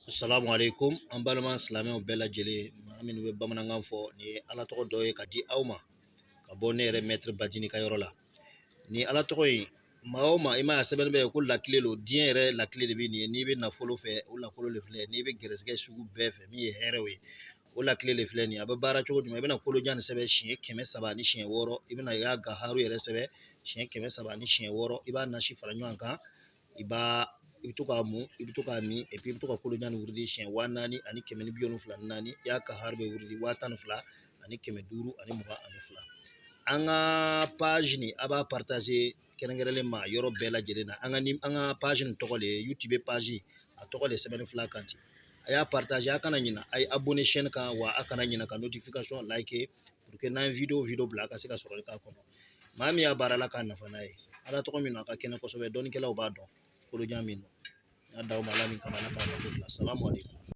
Salamu aleykum, an balima silamɛw bɛɛ lajɛlen, maa minnu bɛ bamanankan fɔ, nin ye Ala tɔgɔ dɔ ye ka di aw ma ka bɔ ne yɛrɛ Maître Badini ka yɔrɔ la. Nin Ala tɔgɔ in, maa o maa i m'a ye, a sɛbɛnnen bɛ ko lakile lo, diɲɛ yɛrɛ lakile de bɛ nin ye. N'i bɛ nafolo fɛ, o lakolo de filɛ. N'i bɛ gɛrɛsɛgɛ sugu bɛɛ fɛ, min ye hɛrɛw ye, o lakile de filɛ nin ye. A bɛ baara cogo jumɛn? I bɛna kolojan nin sɛbɛn siɲɛ 306, i bɛna ya gaharu yɛrɛ sɛbɛn siɲɛ 306, i b'a nasi fara ɲɔgɔn kan, i bɛ to k'a mun, i bɛ to k'a min, et puis i bɛ to ka kolojan nin wurudi siɲɛ 4174, i y'a kahari bɛ wurudi 12522. An ka page nin, a b'a partager kɛrɛnkɛrɛnlen ma yɔrɔ bɛɛ lajɛlen na. An ka ni an ka page nin tɔgɔ de ye YouTube page, a tɔgɔ de sɛbɛnni fila kan ten. A y'a partager, a kana ɲina, a ye abonné chaîne kan, wa a kana ɲina ka notification like pour que n'an ye vidéo bila, a ka se ka sɔrɔli k'a kɔnɔ. Maa min y'a baara la k'a nafa n'a ye, Ala tɔgɔ min don, a ka kɛnɛ kosɛbɛ, dɔnnikɛlaw b'a dɔn kolojan min don. N y'a d'aw ma Ala min kama, Ala k'a mako dilan. Salamu aleykum.